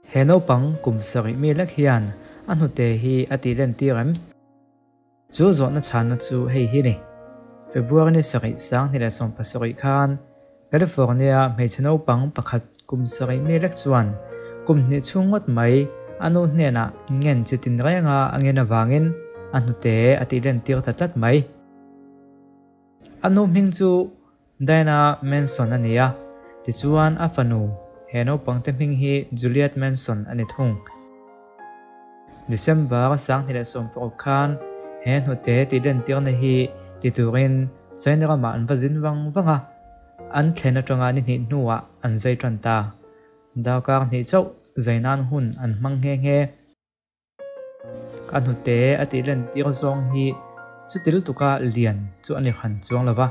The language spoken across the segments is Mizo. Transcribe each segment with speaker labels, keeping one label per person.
Speaker 1: He naupang kum sarih mi lek hian a hnute hi a tih len tir em? Chu zawhna chhanna chu hei hi ni. February ni sarih 2017 khan California hmeichhe naupang pakhat kum sarih mi lek chuan kum hnih chhung ngawt mai a nu hnenah ngen chi tin renga a ngen avangin a hnute a tih len tir ta tlat mai. A nu hming chu Diana Manson a ni a, tichuan a fanu, he naupangte hming hi Juliet Manson a ni thung. December 2016 khan he hnute tih lentirna hi ti turin China ramah an va zin vang vang a, an thlen atanga ni hnih hnuah an zai tan ta. Darkar hnih chauh zai nan hun an hmang nghe nghe. A hnute a tih lentir zawng hi chuti lutuka lian chu a ni han chuang lo va,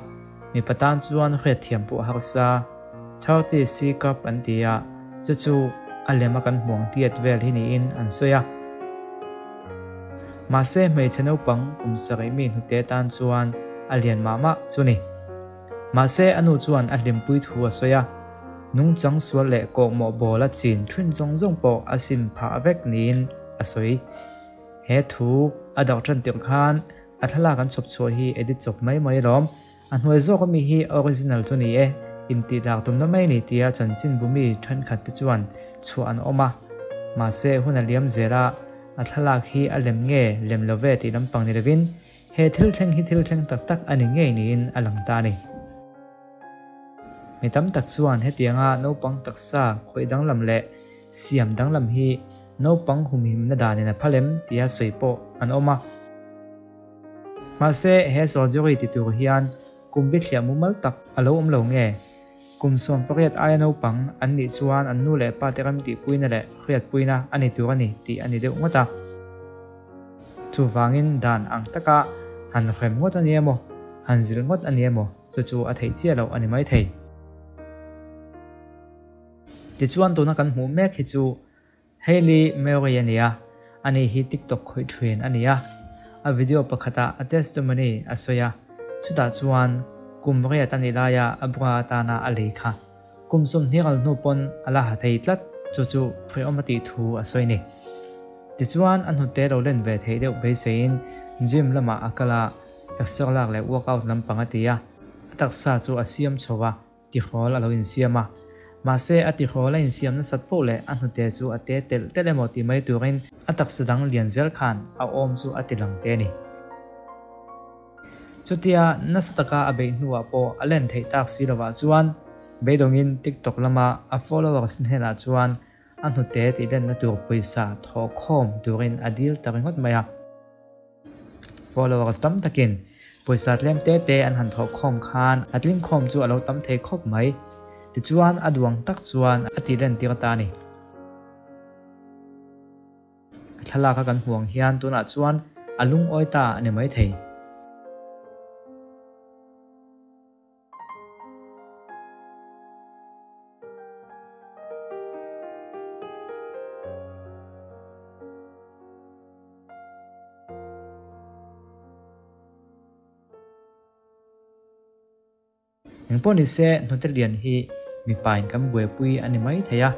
Speaker 1: mipa tan chuan hriatthiam pawh a harsa. 30 C cup an ti a, chu chu a lema kan hmuang tiat vel hi niin an sawi a. Mahse hmeichhe naupang kum sarih mi hnute tan chuan a lian mah mah chu ni. Mahse a nu chuan a hlimpui thu a sawi a, nungchang sual leh kawhmawh bawl a chin thin zawng zawng pawh a sim phah vek niin a sawi. He thu a darh tan tirh khan a thlalak an chhawp chhuah hi edit chawp mai mai alawm. A hnuai zawk ami hi original chu ni e, intih lar tumna mai ni tia chanchinbu mi thenkhat te chuan chhuah an awm a. Mahse hun a liam zel a, a thlalak hi a lem nge lem lo ve tih lampang ni lovin He thil thleng hi thil thleng tak tak a ni ngei niin a lang ta a ni. Mi tam tak chuan hetianga naupang taksa khawih danglam leh siam danglam hi naupang humhimna danin a phal em tia sawi pawh an awm a. Mahse, he surgery ti tur hian kum bithliah mumal tak a lo awm lo nge? Kum 18 aia naupang an nih chuan an nu leh pa te remtihpuina leh hriatpuina a ni tur a ni tih a ni deuh ngawt a. Chuvangin dan ang taka han hrem ngawt a ni emaw, han zilh ngawt a ni emaw chu chu a theih chiah loh a ni mai thei. Tichuan tuna kan hmuh mek hi chu Hailey Murray a ni a, ani hi TikTok khawih thin a ni a. A video pakhatah a testimony a sawi a, chutah chuan kum riat a nih laia a bra atana a lei kha kum 20 al hnu pawn a la ha thei tlat chu chu hrehawm a tih thu a sawi ni. Tichuan a hnute lo len ve theih deuh beiseiin gym lamah a kal a, exer lak leh workout lampang a ti a, a taksa chu a siam chho a, tihrawl a lo insiam a. Mahse a tihrawl a insiam nasat poh leh a hnute chu a te telh telh emaw tih mai turin a taksa dang lian zel khan a awm chu a ti lang te a ni. Chutia nasa taka a beih hnuah pawh a len theih tak si lovah chuan beidawngin TikTok lama a followers hnenah chuan a hnute tih lenna tur pawisa thawhkhawm turin a dil ta ringawt mai a. Followers tam takin pawisa tlem te te an han thawhkhawm khan a tlingkhawm chu a lo tam thei khawp mai. Tichuan a duang tak chuan a tih lentir ta a ni. A thlalak a kan hmuh ang hian tunah chuan a lungawi ta a ni mai thei. Engpawh ni se hnute lian hi mipain kan buaipui a ni mai thei a,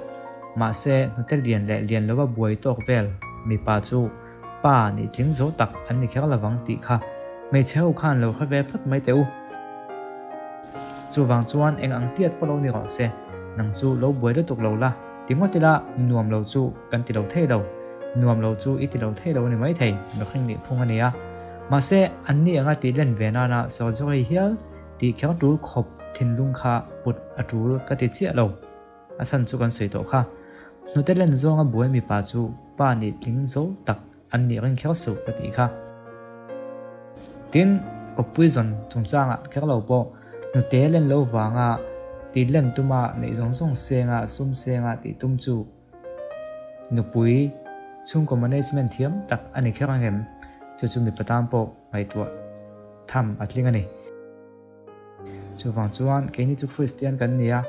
Speaker 1: mahse hnute lian leh lian lova buai tawk vel mipa chu pa nih tling zo tak an ni kher lovang tih kha hmeichhe ho khan lo hre ve phawt mai teh u. Chuvang chuan eng ang tiat pawh lo ni rawh se, nang chu lo buai lutuk lo la, ti ngawt ila nuam lo chu kan ti lo thei lo, nuam lo chu i ti lo thei lo a ni mai thei, mihring nih phung a ni a. Mahse, anni anga tih len ve nana surgery hial tih kher tul khawp thinlung kha put a tul ka ti chiah lo. A chhan chu kan sawi tawh kha. Hnute len zawnga buai mipa chu pa nih tling zo tak an nih ring kher suh ka tih kha. Tin, kawppui zawn chungchangah kher lo pawh hnute len lo vanga tih len tuma neih zawng zawng senga sum senga tih tum chu nupui chhungkaw management thiam tak a ni kher ang em? Chu chu mipa tan pawh ngaihtuah tham a tling a ni. Chuvang chuan keini chu Kristian kan ni a,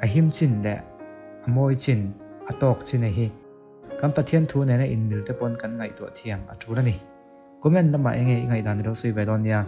Speaker 1: a him chin leh a mawi chin, a tawk chin a hi. Kan Pathian thu nena inmil te pawn kan ngaihtuah thiam a tul a ni. Comment lamah enge i ngaihdan i lo sawi ve dawn nia.